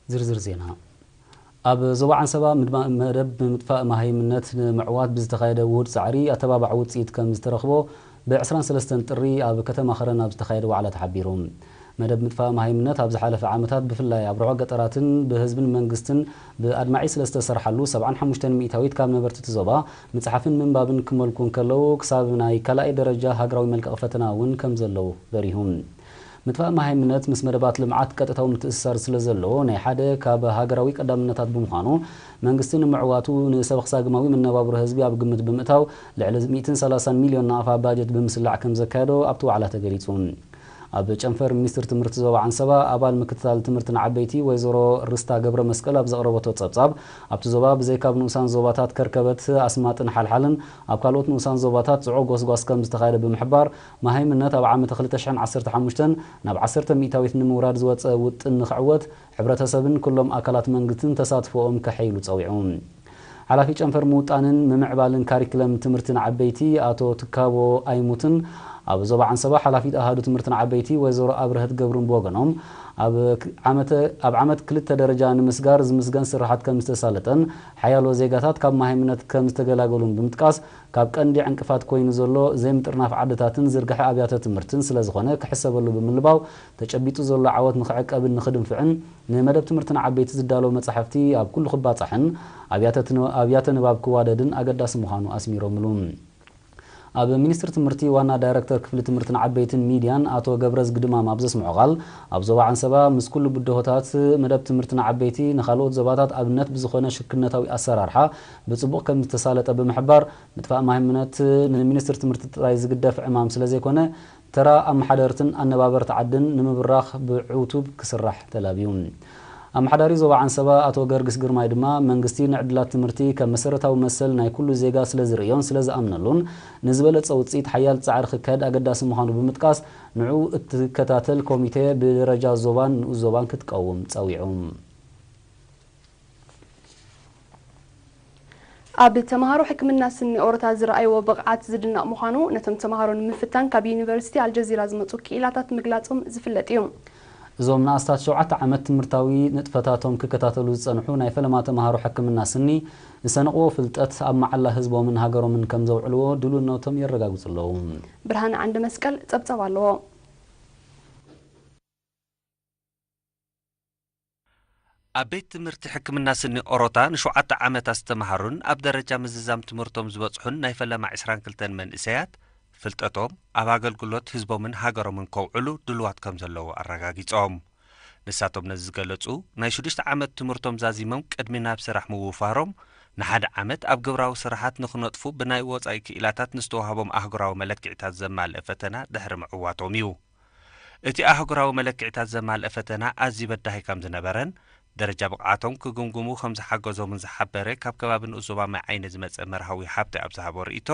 ዝርዝር ዜና። ኣብ ዞባ ዓንሰባ ምድማ-፣ መደብ ምጥፋእ መሃይምነት ንምዕዋት ብዝተኻየደ ውሁድ ጻዕሪ ኣተባባዕ ውጽኢት ከም ዝተረኽቦ ብ ዕስራን ሰለስተን ጥሪ ኣብ ከተማ ኸረን ኣብ ዝተኻየደ ዋዕላ ተሓቢሩ። መደብ ምጥፋእ መሃይምነት ኣብ ዝሓለፈ ዓመታት ብፍላይ ኣብ ርሑቕ ገጠራትን ብህዝብን መንግስትን ብኣድማዒ ስለ ዝተሰርሓሉ ሰብዓን ሓሙሽተን ሚእታዊት ካብ ነበርቲ እቲ ዞባ ምጽሓፍን ምንባብን ክመልኩ እንከለዉ ክሳብ ናይ ካልኣይ ደረጃ ሃገራዊ መልቀቒ ፈተና እውን ከም ዘለዉ በሪሁ። ምጥፋእ መሃይምነት ምስ መደባት ልምዓት ቀጥታዊ ምትእስሳር ስለ ዘለዎ ናይ ሓደ ካብ ሃገራዊ ቀዳምነታት ብምዃኑ መንግስቲ ንምዕዋቱ ንሰበኽሳግማዊ መነባብሮ ህዝቢ ኣብ ግምት ብምእታው ልዕሊ ሚእትን ሰላሳን ሚልዮን ናቕፋ ባጀት ብምስላዕ ከም ዘካየዶ ኣብቲ ዋዕላ ተገሊጹ። ኣብ ጨንፈር ሚኒስትር ትምህርቲ ዞባ ዓንሰባ ኣባል ምክትታል ትምህርቲ ንዓበይቲ ወይዘሮ ርስታ ገብረ መስቀል ኣብ ዘቕረበቶ ጸብጻብ ኣብቲ ዞባ ብዘይካብ ንኡሳን ዞባታት ከርከበት፣ ኣስማጥን ሓልሓልን ኣብ ካልኦት ንኡሳን ዞባታት ጽዑቕ ጎስጓስ ከም ዝተኻየደ ብምሕባር መሃይምነት ኣብ ዓመተ ክልተ ሽሕን ዓሰርተ ሓሙሽተን ናብ ዓሰርተ ሚእታዊት ንምውራድ ዝወጸ ውጥን ንኽዕወት ሕብረተሰብን ኩሎም ኣካላት መንግስትን ተሳትፎኦም ከሐይሉ ጸዊዑ። ሓላፊ ጨንፈር ምውጣንን ምምዕባልን ካሪክለም ትምህርቲ ንዓበይቲ ኣቶ ትካቦ ኣይሙትን ኣብ ዞባ ዓንሰባ ሓላፊት ኣሃዱ ትምህርቲ ንዓበይቲ ወይዘሮ ኣብርሀት ገብሩን ብወገኖም ኣብ ክ-፣ ዓመተ-፣ ኣብ ዓመት ክልተ ደረጃ ንምስጋር ዝምስገን ስራሓት ከም ዝተሳለጠን ሓያሎ ዜጋታት ካብ መሃይምነት ከም ዝተገላገሉን ብምጥቃስ ካብ ቀንዲ ዕንቅፋት ኮይኑ ዘሎ ዘይምጥርናፍ ዓድታትን ዝርግሐ ኣብያተ ትምህርትን ስለ ዝኾነ ክሕሰበሉ ብምልባው ተጨቢጡ ዘሎ ዓወት ንኽዕቀብን ንኽድንፍዕን ንመደብ ትምህርቲ ንዓበይቲ ዝዳለዉ መጻሕፍቲ ኣብ ኩሉ ክባጻሕን ኣብያተ ትን-፣ ኣብያተ ንባብ ክዋደድን ኣገዳሲ ምዃኑ ኣስሚሮምሉ። ኣብ ሚኒስትሪ ትምህርቲ ዋና ዳይረክተር ክፍሊ ትምህርቲ ንዓበይትን ሚድያን ኣቶ ገብረዝጊ ድማም ኣብ ዘስምዖ ቃል፣ ኣብ ዞባ ዓንሰባ ምስ ኩሉ ብድሆታት መደብ ትምህርቲ ንዓበይቲ ንኻልኦት ዞባታት ኣብነት ብዝኾነ ሽርክነታዊ ኣሰራርሓ ብጽቡቕ ከም ዝተሳለጠ ብምሕባር፣ ምጥፋእ ማህይምነት ንሚኒስትሪ ትምህርቲ ጥራይ ዝግደፍ ዕማም ስለ ዘይኮነ፣ ተራ ኣመሓደርትን ኣነባበርቲ ዓድን ንምብራኽ ብዕቱብ ክስራሕ ተላብዩ። ኣመሓዳሪ ዞባ ዓንሰባ ኣቶ ገርግስ ግርማይ ድማ፣ መንግስቲ ንዕድላት ትምህርቲ ከም መሰረታዊ መሰል ናይ ኩሉ ዜጋ ስለ ዝርእዮን ስለ ዝኣምነሉን፣ ንዝበለጸ ውጽኢት ሓያል ጻዕሪ ክካየድ ኣገዳሲ ምዃኑ ብምጥቃስ፣ ንዕኡ እትከታተል ኮሚቴ ብደረጃ ዞባን ንኡስ ዞባን ክትቀውም ጸዊዑ። ኣብ ተምሃሮ ሕክምና ስኒ ኦሮታ ዝረኣይዎ ብቕዓት ዝድነቕ ምዃኑ ነቶም ተምሃሮ ንምፍታን ካብ ዩኒቨርሲቲ ኣልጀዚራ ዝመጹ ክኢላታት ምግላጾም ዝፍለጥ እዩ። እዞም ንኣስታት ሸውዓተ ዓመት ትምህርታዊ ንጥፈታቶም ክከታተሉ ዝጸንሑ ናይ ፈለማ ተምሃሮ ሕክምና ስኒ፣ ዝሰነቕዎ ፍልጠት ኣብ መዓላ ህዝቦምን ሃገሮምን ከም ዘውዕልዎ ድሉውነቶም የረጋግጹ ኣለዉ። ብርሃነ ዓንደ መስቀል ጸብጸብ ኣለዎ። ኣብ ቤት ትምህርቲ ሕክምና ስኒ ኦሮታ ንሸውዓተ ዓመታት ዝተምሃሩን ኣብ ደረጃ ምዝዛም ትምህርቶም ዝበጽሑን ናይ ፈለማ ዕስራን ክልተን መንእሰያት፣ ፍልጠቶም ኣብ ኣገልግሎት ህዝቦምን ሃገሮምን ከውዕሉ ድሉዋት ከም ዘለዉ ኣረጋጊጾም። ንሳቶም ነዚ ዝገለጹ፣ ናይ ሽዱሽተ ዓመት ትምህርቶም ዛዚሞም ቅድሚ ናብ ስራሕ ምውፋሮም፣ ንሓደ ዓመት ኣብ ግብራዊ ስራሓት ንኽነጥፉ ብናይ ወጻኢ ክኢላታት ንዝተዋህቦም ኣህጉራዊ መለክዒታት ዘማልአ ፈተና ድሕሪ ምዕዋቶም እዩ። እቲ ኣህጉራዊ መለክዒታት ዘማልአ ፈተና ኣዝዩ በዳሂ ከም ዝነበረን፣ ደረጃ ብቕዓቶም ክግምግሙ ከም ዝሓገዞምን ዝሓበረ ካብ ከባቢ ንኡስ ዞባ ማይ ዓይኒ ዝመጸ መርሃዊ ሃብተ ኣብ ዝሃቦ ርእይቶ፣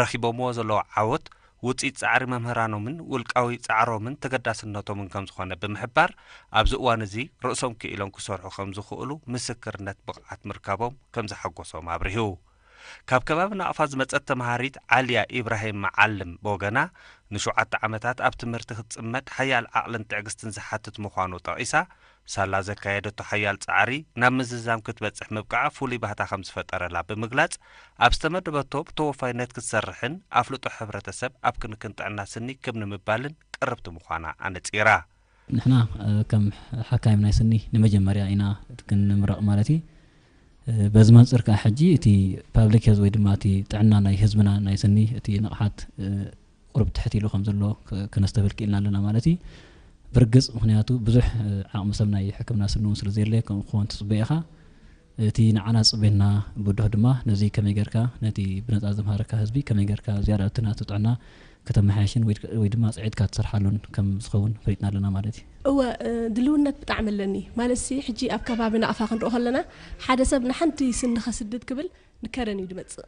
ረኺቦምዎ ዘለዉ ዓወት ውጽኢት ጻዕሪ መምህራኖምን ውልቃዊ ጻዕሮምን ተገዳስነቶምን ከም ዝኾነ ብምሕባር፣ ኣብዚ እዋን እዚ ርእሶም ክኢሎም ክሰርሑ ከም ዝኽእሉ ምስክርነት ብቕዓት ምርካቦም ከም ዘሓጎሶም ኣብሪሁ። ካብ ከባቢ ናቕፋ ዝመጸት ተምሃሪት ዓልያ ኢብራሂም መዓልም ብወገና፣ ንሸውዓተ ዓመታት ኣብ ትምህርቲ ክትጽመድ ሓያል ዓቕልን ትዕግስትን ዝሓትት ምዃኑ ጠቒሳ፣ ሳላ ዘካየደቶ ሓያል ጻዕሪ ናብ ምዝዛም ክትበጽሕ ምብቃዓ ፍሉይ ባህታ ከም ዝፈጠረላ ብምግላጽ፣ ኣብ ዝተመደበቶ ብተወፋይነት ክትሰርሕን ኣፍልጦ ሕብረተሰብ ኣብ ክንክን ጥዕና ስኒ ክብ ንምባልን ቅርብቲ ምዃና ኣነጺራ። ንሕና፣ እ፣ ከም ሓካይም ናይ ስኒ ንመጀመርያ ኢና ክንምረቕ ማለት እዩ። እ፣ በዚ መንጽር ከኣ ሕጂ እቲ ፓብሊክ ሄልዝ ወይ ድማ እቲ ጥዕና ናይ ህዝብና ናይ ስኒ እቲ ንቕሓት፣ እ፣ ቁሩብ ትሕት ኢሉ ከም ዘሎ ክ-፣ ክነስተብህል ክኢልና ኣለና ማለት እዩ። ብርግጽ፣ ምኽንያቱ ብዙሕ፣ እ፣ ዓቕሚ ሰብ ናይ ሕክምና ስኒ እውን ስለ ዘየለ፣ ከምኡ ክኸውን ትጽበ ኢኻ። እቲ ንዓና ዝጽበየና ብድሆ ድማ ነዚ ከመይ ጌርካ ነቲ ብነጻ ዘምሃረካ ህዝቢ ከመይ ጌርካ ዝያዳ እቲ ናቱ ጥዕና ከተመሓየሽን ወይ፣ ወይ ድማ ጽዒትካ ትሰርሓሉን ከም ዝኸውን ፈሊጥና ኣለና ማለት እዩ። እወ፣ እ፣ ድልውነት ብጣዕሚ ኣለኒ። ማለትሲ፣ ሕጂ ኣብ ከባቢ ናቕፋ ክንርኢ ከለና፣ ሓደ ሰብ ንሓንቲ ስኒ ከስድድ ክብል ንከረን እዩ ዝመጽእ።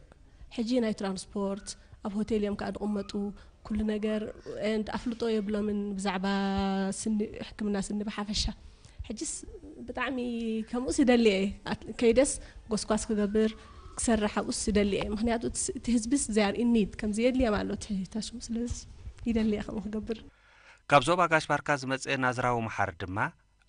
ሕጂ ናይ ትራንስፖርት፣ ኣብ ሆቴል እዮም ከኣ ዝቕመጡ፣ ኩሉ ነገር፣ and ኣፍልጦ የብሎምን ብዛዕባ ስኒ፣ ሕክምና ስኒ ብሓፈሻ። ሕጅስ ብጣዕሚ ከምኡስ ይደሊ እየ። ኣት-፣ ከይደስ ጎስጓስ ክገብር፣ ክሰርሕ ኣብኡስ ይደሊ እየ። ምኽንያቱ እቲ ስ-፣ እቲ ህዝብስ they are in need፣ ከምዚ የድልዮም ኣሎ እቲ ሕታሽሙ። ስለዚ ይደሊ እየ ከምኡ ክገብር። ካብ ዞባ ጋሽ ባርካ ዝመጽአ ናዝራዊ መሓሪ ድማ፣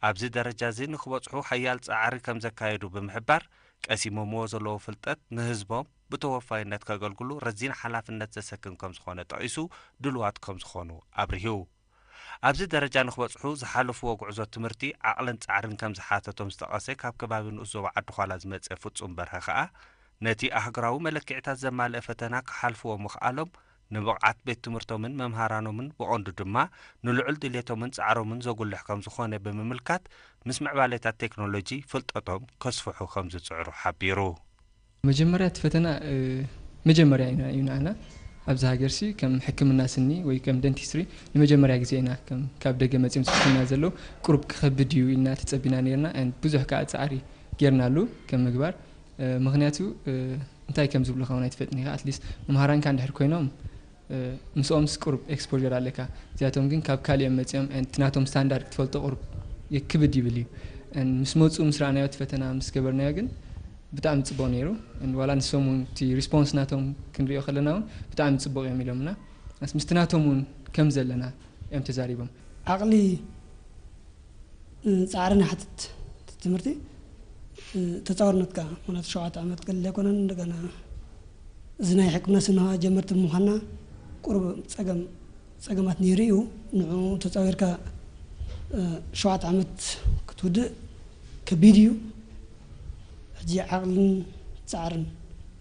ኣብዚ ደረጃ እዚ ንክበጽሑ ሓያል ጻዕሪ ከም ዘካየዱ ብምሕባር፣ ቀሲሞምዎ ዘለዉ ፍልጠት ንህዝቦም ብተወፋይነት ከገልግሉ ረዚን ሓላፍነት ዘሰክም ከም ዝኾነ ጠቒሱ፣ ድልዋት ከም ዝኾኑ ኣብሪሁ። ኣብዚ ደረጃ ንክበጽሑ ዝሓለፍዎ ጉዕዞ ትምህርቲ ዓቕልን ጻዕርን ከም ዝሓተቶም ዝጠቐሰ ካብ ከባቢ ንኡስ ዞባ ዓዲ ዃላ ዝመጸ ፍጹም በርሀ ከኣ፣ ነቲ ኣህጉራዊ መለክዕታት ዘማልአ ፈተና ክሓልፍዎ ምኽኣሎም ንብቕዓት ቤት ትምህርቶምን መምሃራኖምን ብቐንዱ ድማ ንልዑል ድሌቶምን ጻዕሮምን ዘጉልሕ ከም ዝኾነ ብምምልካት፣ ምስ ምዕባሌታት ቴክኖሎጂ ፍልጠቶም ከስፍሑ ከም ዝጽዕሩ ሓቢሩ። መጀመርያ እቲ ፈተና፣ እ፣ መጀመርያ ኢና፣ እዩ ንዓና። ኣብዚ ሃገርሲ ከም ሕክምና ስኒ ወይ ከም ደንቲስትሪ ንመጀመርያ ግዜ ኢና ከም ካብ ደገ መጺኦም ዝሕክምና ዘለዉ። ቁሩብ ክኸብድ እዩ ኢልና ተጸቢና ነይርና። And ብዙሕ ከኣ ጻዕሪ ጌርናሉ ከም ምግባር። እ፣ ምኽንያቱ፣ እ፣ እንታይ ከም ዝብሉ ከውን ኣይትፈልጥን ኢኻ። At least መምሃራንካ እንድሕር ኮይኖም፣ እ፣ ምስኦምስ ቁሩብ ኤክስፖዠር ኣለካ። እዚኣቶም ግን ካብ ካልእ እዮም መጺኦም። And እቲ ናቶም ስታንዳርድ ክትፈልጦ ቁሩብ የ-፣ ክብድ ይብል እዩ። And ምስ መጹ ምስ ረኣናዮ እቲ ፈተና ምስ ገበርናዮ ግን ብጣዕሚ ጽቡቕ ነይሩ። And ዋላ ንሶም እውን እቲ ሪስፖንስ ናቶም ክንሪኦ ከለና እውን ብጣዕሚ ጽቡቕ እዮም ኢሎምና። ኣስ-፣ ምስቲ ናቶም እውን ከም ዘለና እዮም ተዛሪቦም። ዓቕሊ፣ እ፣ ጻዕርን ይሓትት እቲ ትምህርቲ፣ እ፣ ተጻዋርነት ከኣ፣ ምኽንያቱ ሸውዓተ ዓመት ቀሊል ኣይኮነን። እንደገና እዚ ናይ ሕክምና ስንሃ ጀመርቲ ብምዃንና ቁሩብ ጸገም፣ ጸገማት ነይሩ እዩ። ንዕኡ ተጻዊርካ፣ እ፣ ሸውዓተ ዓመት ክትውድእ ከቢድ እዩ። ሕጂ ዓቕልን ጻዕርን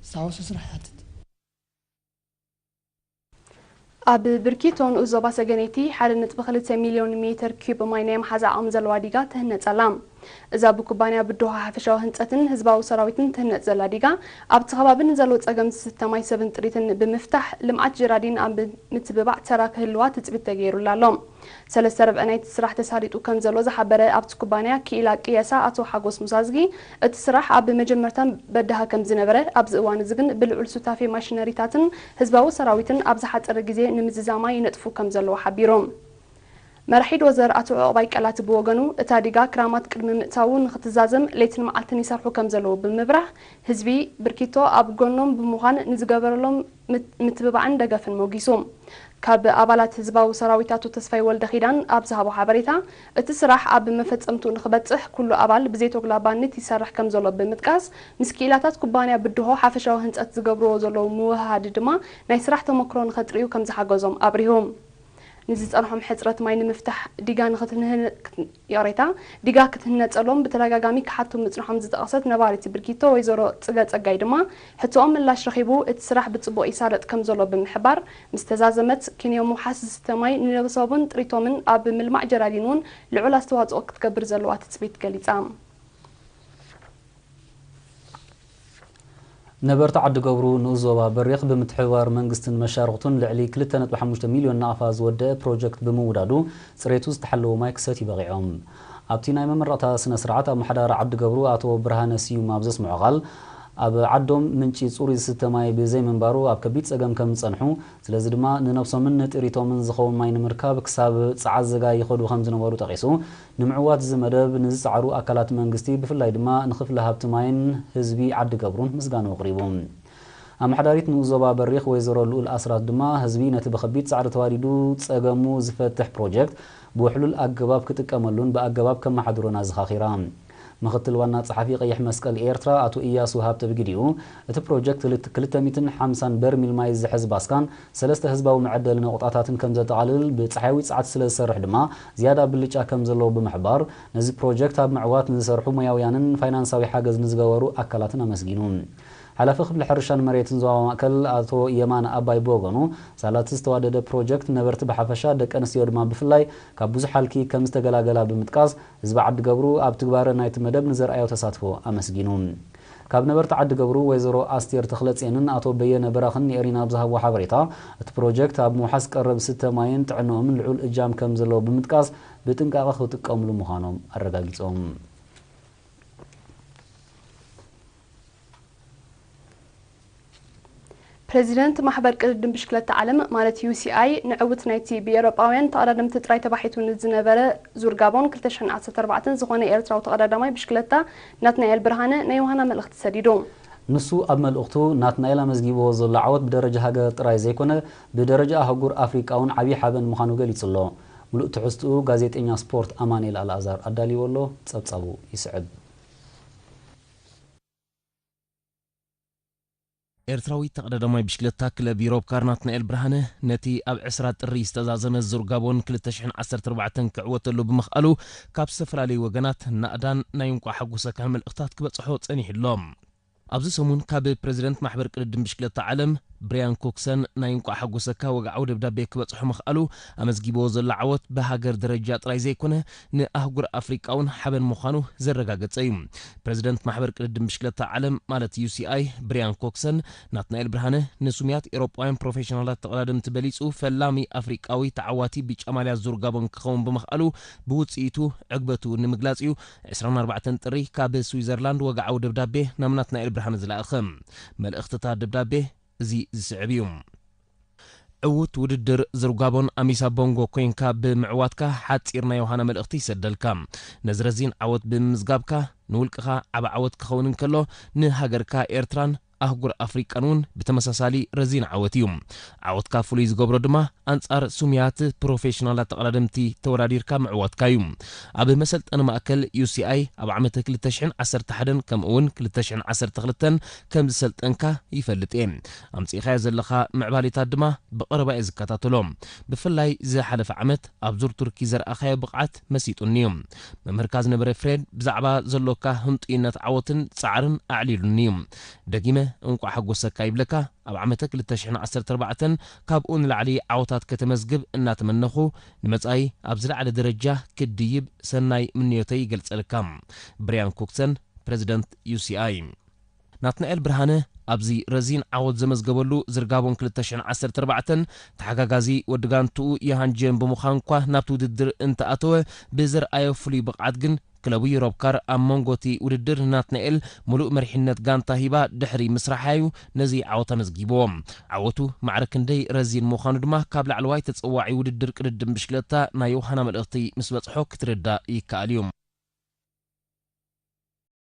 ዝተሓወሶ ስራሕ ይሓትት። ኣብ ብርኪቶ ንኡስ ዞባ ሰገነይቲ ሓደ ነጥቢ ክልተ ሚልዮን ሜተር ኪዩብ ማይ ናይ መሓዛ ዓቕሚ ዘለዋ ዲጋ ትህነጽ ኣላ። እዛ ብኩባንያ ብድሆ ሓፈሻዊ ህንጸትን ህዝባዊ ሰራዊትን ትህነጽ ዘላ ዲጋ፣ ኣብቲ ከባቢ ንዘሎ ጸገም ዝስተ ማይ ሰብን ጥሪትን ብምፍታሕ፣ ልምዓት ጀራዲን ኣብ ምትብባዕ ተራ ክህልዋ ትጽቢት ተገይሩላ ኣሎ። ሰለስተ ርብዒ ናይቲ ስራሕ ተሳሊጡ ከም ዘሎ ዝሓበረ ኣብቲ ኩባንያ ክኢላ ቅየሳ ኣቶ ሓጎስ ሙሳዝጊ፣ እቲ ስራሕ ኣብ መጀመርታ በዳሂ ከም ዝነበረ፣ ኣብዚ እዋን እዚ ግን ብልዑል ሱታፌ ማሽነሪታትን ህዝባዊ ሰራዊትን ኣብ ዝሓጸረ ግዜ ንምዝዛማ ይነጥፉ ከም ዘለዉ ሓቢሩ። መራሒ ዶዘር ኣቶ ዑቕባይ ቀላቲ ብወገኑ፣ እታ ዲጋ ክራማት ቅድሚ ምእታዉ ንኽትዛዘም ለይትን መዓልትን ይሰርሑ ከም ዘለዉ ብምብራህ፣ ህዝቢ ብርኪቶ ኣብ ጎኖም ብምዃን ንዝገበረሎም ምት-፣ ምትብባዕን ደገፍን ሞጊሱ። ካብ ኣባላት ህዝባዊ ሰራዊት ኣቶ ተስፋይ ወልደ ኪዳን ኣብ ዝሃቦ ሓበሬታ፣ እቲ ስራሕ ኣብ መፈጸምትኡ ንኽበጽሕ ኩሉ ኣባል ብዘይተጉላባነት ይሰርሕ ከም ዘሎ ብምጥቃስ፣ ምስ ክኢላታት ኩባንያ ብድሆ ሓፈሻዊ ህንጸት ዝገብርዎ ዘለዉ ምውህሃድ ድማ ናይ ስራሕ ተመክሮ ንኸጥርዩ ከም ዝሓገዞም ኣብሪሁ። ንዝጸንሖም ሕጽረት ማይ ንምፍታሕ ዲጋ ንኽትንህን-፣ ክት-፣ ይቕሬታ፣ ዲጋ ክትህነጸሎም ብተደጋጋሚ ክሓቱ ምጽንሖም ዝጠቐሰት ነባሪት ብርኪቶ ወይዘሮ ጽገ ጸጋይ ድማ፣ ሕቶኦም ምላሽ ረኺቡ እቲ ስራሕ ብጽቡቕ ይሳለጥ ከም ዘሎ ብምሕባር፣ ምስ ተዛዘመት ኪንዮ ምውሓስ ዝስተ ማይ ንነብሶምን ጥሪቶምን ኣብ ምልማዕ ጀራዲን እውን ልዑል ኣስተዋጽኦ ክትገብር ዘለዋ ትጽቢት ገሊጻ። ነበርቲ ዓዲ ገብሩ ንኡስ ዞባ በሪኽ ብምትሕብባር መንግስትን መሻርኽቱን ልዕሊ ክልተ ነጥቢ ሓሙሽተ ሚልዮን ናቕፋ ዝወደአ ፕሮጀክት ብምውዳዱ፣ ጽሬቱ ዝተሓለወ ማይ ክሰትዩ በቒዖም። ኣብቲ ናይ መመረቕታ ስነ ስርዓት፣ ኣመሓዳሪ ዓዲ ገብሩ ኣቶ ብርሃነ ስዩም ኣብ ዘስምዖ ቃል፣ ኣብ ዓዶም ምንጪ ጽሩይ ዝስተ ማይ ብዘይምንባሩ ኣብ ከቢድ ጸገም ከም ዝጸንሑ፣ ስለዚ ድማ ንነብሶምን ንጥሪቶምን ዝኸውን ማይ ንምርካብ ክሳብ ጸዓት ዘጋ ይኸዱ ከም ዝነበሩ ጠቒሱ፣ ንምዕዋት እዚ መደብ ንዝጸዓሩ ኣካላት መንግስቲ፣ ብፍላይ ድማ ንክፍሊ ሃብቲ ማይን ህዝቢ ዓዲ ገብሩን ምስጋንኡ ኣቕሪቡ። ኣመሓዳሪት ንኡስ ዞባ በሪኽ ወይዘሮ ልኡል ኣስራት ድማ፣ ህዝቢ ነቲ ብኸቢድ ጻዕሪ ተዋዲዱ ጸገሙ ዝፈትሕ ፕሮጀክት ብውሕሉል ኣገባብ ክጥቀመሉን ብኣገባብ ከመሓድሮን ኣዘኻኺራ። ምኽትል ዋና ጸሓፊ ቀይሕ መስቀል ኤርትራ ኣቶ ኢያሱ ሃብተ ብግዲኡ፣ እቲ ፕሮጀክት ክልተ ሚእትን ሓምሳን በርሚል ማይ ዝሕዝ ባስካን ሰለስተ ህዝባዊ መዐደሊ ነቑጣታትን ከም ዘጠቓልል፣ ብጸሓያዊ ጸዓት ስለ ዝሰርሕ ድማ ዝያዳ ብልጫ ከም ዘለዎ ብምሕባር፣ ነዚ ፕሮጀክት ኣብ ምዕዋት ንዝሰርሑ ሞያውያንን ፋይናንሳዊ ሓገዝ ንዝገበሩ ኣካላትን ኣመስጊኑ። ሓላፊ ክፍሊ ሕርሻን መሬትን ዞባ ማእከል ኣቶ የማነ ኣባይ ብወገኑ፣ ሳላቲ ዝተዋደደ ፕሮጀክት ነበርቲ ብሓፈሻ፣ ደቂ ኣንስትዮ ድማ ብፍላይ ካብ ብዙሕ ሃልኪ ከም ዝተገላገላ ብምጥቃስ፣ ህዝቢ ዓዲ ገብሩ ኣብ ትግባረ ናይቲ መደብ ንዘርኣዮ ተሳትፎ ኣመስጊኑ። ካብ ነበርቲ ዓዲ ገብሩ ወይዘሮ ኣስቴር ተኽለጽዮንን ኣቶ በየነ በራኽን ንኤሪና ኣብ ዝሃብዎ ሓበሬታ፣ እቲ ፕሮጀክት ኣብ ምውሓስ ቀረብ ዝስተ ማይን ጥዕንኦምን ልዑል እጃም ከም ዘለዎ ብምጥቃስ፣ ብጥንቃቐ ክጥቀምሉ ምዃኖም ኣረጋጊጾም። ፕረዚደንት ማሕበር ቅድድም ብሽክለታ ዓለም ማለት ዩ ሲ ኣይ ንዕውት ናይቲ ብኤውሮጳውያን ተቐዳደምቲ ጥራይ ተባሒቱ ንዝነበረ ዙር ጋቦን ክልተ ሽሕን ዓሰርተ ኣርባዕተን ዝኾነ ኤርትራዊ ተቐዳዳማይ ብሽክለታ ናትናኤል ብርሃነ ናይ ዮሃና መልእኽቲ ሰዲዱ። ንሱ ኣብ መልእኽቱ፣ ናትናኤል ኣመዝጊብዎ ዘሎ ዓወት ብደረጃ ሃገር ጥራይ ዘይኮነ፣ ብደረጃ ኣህጉር ኣፍሪቃ እውን ዓብዪ ሓበን ምዃኑ ገሊጹ ኣሎ። ሙሉእ ትሕዝትኡ ጋዜጠኛ ስፖርት ኣማኑኤል ኣልኣዛር ኣዳልይዎ ኣሎ፣ ጸብጻቡ ይስዕብ። ኤርትራዊ ተቐዳዳማይ ብሽክለታ ክለብ ዩሮፕ ካር ናትናኤል ብርሃነ፣ ነቲ ኣብ ዕስራ ጥሪ ዝተዛዘመ ዙር ጋቦን ክልተ ሽሕን ዓሰርተ ኣርባዕተን ክዕወተሉ ብምኽኣሉ፣ ካብ ዝተፈላለዩ ወገናት ናእዳን ናይ እንቋዕ ሓጎሰካ መልእኽታት ክበጽሖ ጸኒሑ ኣሎ። ኣብዚ ሰሙን ካብ ፕረዚደንት ማሕበር ቅድድም ብሽክለታ ዓለም ብሪያን ኮክሰን ናይ እንቋዕ ሓጎሰካ ወግዓዊ ደብዳቤ ክበጽሖ ምኽኣሉ፣ ኣመዝጊብዎ ዘሎ ዓወት ብሃገር ደረጃ ጥራይ ዘይኮነ፣ ንኣህጉር ኣፍሪቃ እውን ሓበን ምዃኑ ዘረጋገጸ እዩ። ፕረዚደንት ማሕበር ቅድድም ብሽክለታ ዓለም ማለት ዩ ሲ ኣይ ብሪያን ኮክሰን፣ ናትናኤል ብርሃነ ንስሙያት ኤውሮጳውያን ፕሮፌሽናላት ተቐዳደምቲ በሊጹ፣ ፈላሚ ኣፍሪቃዊ ተዓዋቲ ብጫ ማልያ ዙር ጋቦን ክኸውን ብምኽኣሉ፣ ብውጽኢቱ ዕግበቱ ንምግላጽ እዩ ዕስራን ኣርባዕተን ጥሪ ካብ ስዊዘርላንድ ወግዓዊ ደብዳቤ ናብ ናትናኤል ብርሃነ ዝለኣኸ። መልእኽትታት ደብዳቤ እዚ ዝስዕብ እዩ። ዕዉት ውድድር ዙር ጋቦን ኣሚሳ ቦንጎ ኮይንካ ብምዕዋትካ ሓጺር ናይ ዮሃና መልእኽቲ ይሰደልካ። ነዚ ረዚን ዓወት ብምምዝጋብካ ንውልቅኻ ዓቢ ዓወት ክኸውን እንከሎ፣ ንሃገርካ ኤርትራን ኣህጉር ኣፍሪቃን እውን ብተመሳሳሊ ረዚን ዓወት እዩ። ዓወትካ ፍሉይ ዝገብሮ ድማ ኣንጻር ስሙያት ፕሮፌሽናላት ተቐዳደምቲ ተወዳዲርካ ምዕዋትካ እዩ። ኣብ መሰልጠኒ ማእከል ዩ ሲ ኣይ ኣብ ዓመት ክልተ ሽሕን ዓሰርተ ሓደን ከምኡ እውን ክልተ ሽሕን ዓሰርተ ክልተን ከም ዝሰልጠንካ ይፈልጥ እየ። ኣምጺእካዮ ዘለኻ ምዕባሌታት ድማ ብቐረባ እየ ዝከታተሎ። ብፍላይ ዝሓለፈ ዓመት ኣብ ዙር ቱርኪ ዘርኣኻዮ ብቕዓት መሲጡኒ እዩ። መምህርካ ዝነበረ ፍሬድ ብዛዕባ ዘሎካ ህንጡይነት ዓወትን ጻዕርን ኣዕሊሉኒ እዩ። ደጊመ እንቋዕ ሓጎሰካ ይብለካ። ኣብ ዓመተ ክልተ ሽሕን ዓሰርተ ኣርባዕተን ካብኡ ንላዕሊ ዓወታት ከተመዝግብ እናተመነኹ፣ ንመጻኢ ኣብ ዝለዓለ ደረጃ ክትድይብ ሰናይ ምንዮተይ ይገልጸልካ። ብሪያን ኮክሰን፣ ፕረዚደንት ዩ ሲ ኣይ። ናትናኤል ብርሃነ ኣብዚ ረዚን ዓወት ዘመዝገበሉ ዙር ጋቦን ክልተ ሽሕን ዓሰርተ ኣርባዕተን ተሓጋጋዚ ወዲ ጋንትኡ ዮሃን ጀን ብምዃን እኳ ናብቲ ውድድር እንተኣተወ፣ ብዘርኣዮ ፍሉይ ብቕዓት ግን ክለቡ ዩሮፕ ካር ኣብ መንጎ እቲ ውድድር ንናትናኤል ምሉእ መሪሕነት ጋንታ ሂባ ድሕሪ ምስራሓ እዩ ነዚ ዓወት ኣመዝጊብዎ። ዓወቱ ማዕረ ክንደይ ረዚን ምዃኑ ድማ ካብ ላዕለዋይ ተጸዋዒ ውድድር ቅድድም ብሽክለታ ናይ ዮሃና መልእኽቲ ምስ በጽሖ ክትርዳእ ይከኣል እዩ።